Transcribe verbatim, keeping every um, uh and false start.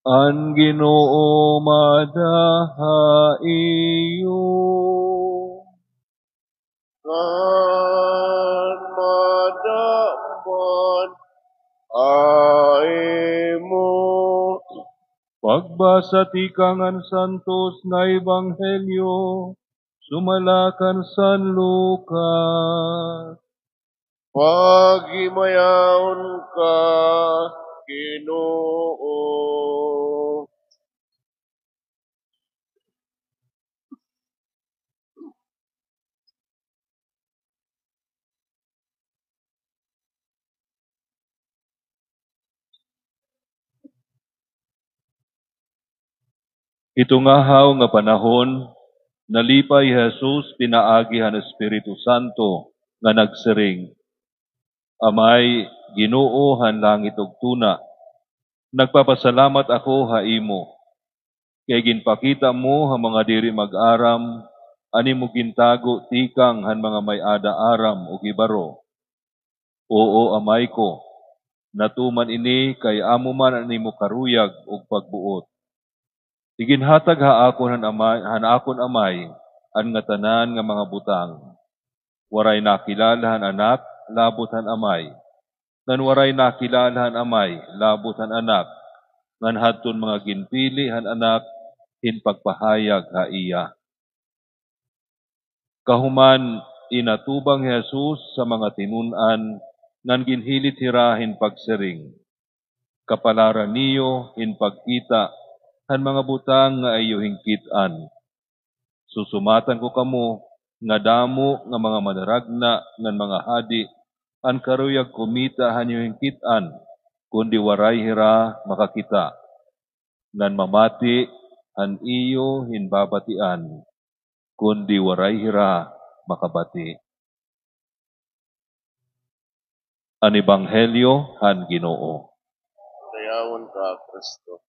An Ginoo maada ha iyo. Ngan maada man ha imo. Pagbasa tikang han Santos nga Ebanghelyo sumala kan San Lucas. Paghimayaon ka, Ginoo. Hito ngahaw nga panahon, nalipay hi Jesus pinaagi han Espiritu Santo nga nagsiring, Amay, Ginoo han langit ug tuna, nagpapasalamat ako ha imo, kay ginpakita mo ha mga diri mag-aram an imo gintago tikang han mga may-ada aram ug hibaro. Oo, Amay ko, natuman ini kay amo man an imo karuyag ug pagbuot. Iginhatag ha akon han Amay, han akon Amay, an ngatanan nga mga butang. Waray nakilala han Anak labot han Amay, ngan waray nakilala han Amay labot han Anak, ngan hadton mga ginpili han Anak hin pagpahayag ha iya. Kahuman, inatubang hi Jesus sa mga tinun-an ngan ginhilit hira hin pagsiring, Kapalaran niyo hin pagkita han mga butang nga iyo hinkit-an. Susumatan ko kamo nga damo nga mga manaragna ngan mga hadi an karuyag kumita han iyo hinkit-an, kundi waray hira makakita, ngan mamati han iyo ginbabatian, kundi waray hira makabati. An Ebanghelyo han Ginoo. Dayawon ka, Kristo.